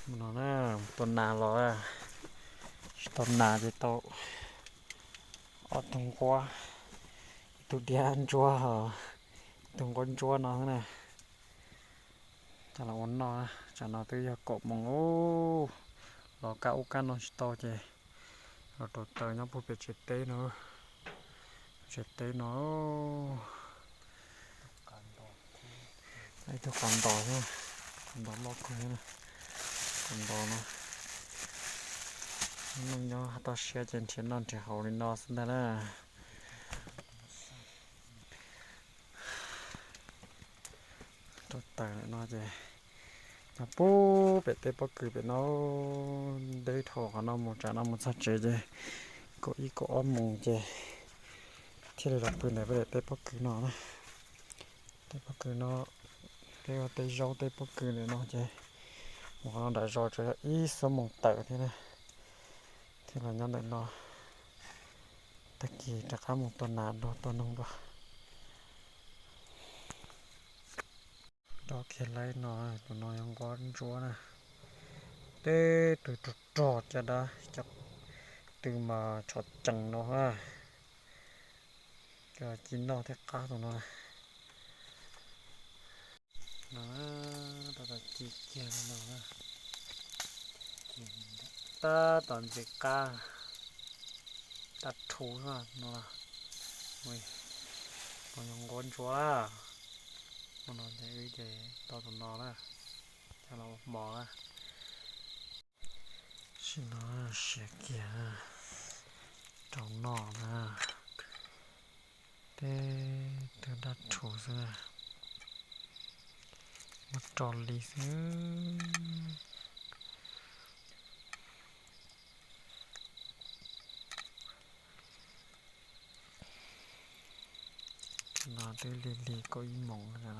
No na, tua nas los, tsis tau nas ces tau ob tug nquab, ib tug diab ntsuab, ib tug nquab ntsuab no xwb na. Coj los ua noj, tsam no twb yog kaum moos ub, los kab ub kab no tsis tau ces los rau taws nyob puag pem tsev teb no, tsev teb no. Ib tug qav ntos, qav ntos loj kawg, qav ntos no. Neej nyob toj siab ces nrhiav noj nrhiav haus li no xwb ntag na. Rau taws lawm no ces nyob puag pem teb pob kws pem no, deb dhau qhov no mus, tsam no mus txog tsev ces kaum ib kaum ob moos ces thiaj li los pw ntawm peb daim teb pob kws no na. Teb pob kws no, teb ua teb zaub teb pob kws ntawm no ces mus qhov no nram zos tsuas yog ib xuab moos tawm thiab na, thiaj los nyob ntawm no. Tag kis rov qab mus tua nas dua tua noog dua. Rov kiag laib no, tus no yog nquab ntsuab na. Teb tw rog rog caj dab, cov tw mas tshov cees no na. Cov ci noj thiab qab tus no. No, rau tom ci kiag no na. Tab tom ntxim qab, tab rhuv no. No yog nquab ntsuab, mus no ces wb ces tau tus no na, coj los ua hmo na. Sim no siav kiag rau noj na. Teb tw dab rhuv xwb, muab rau li xwb. No twb lig lig kaum ib moos no.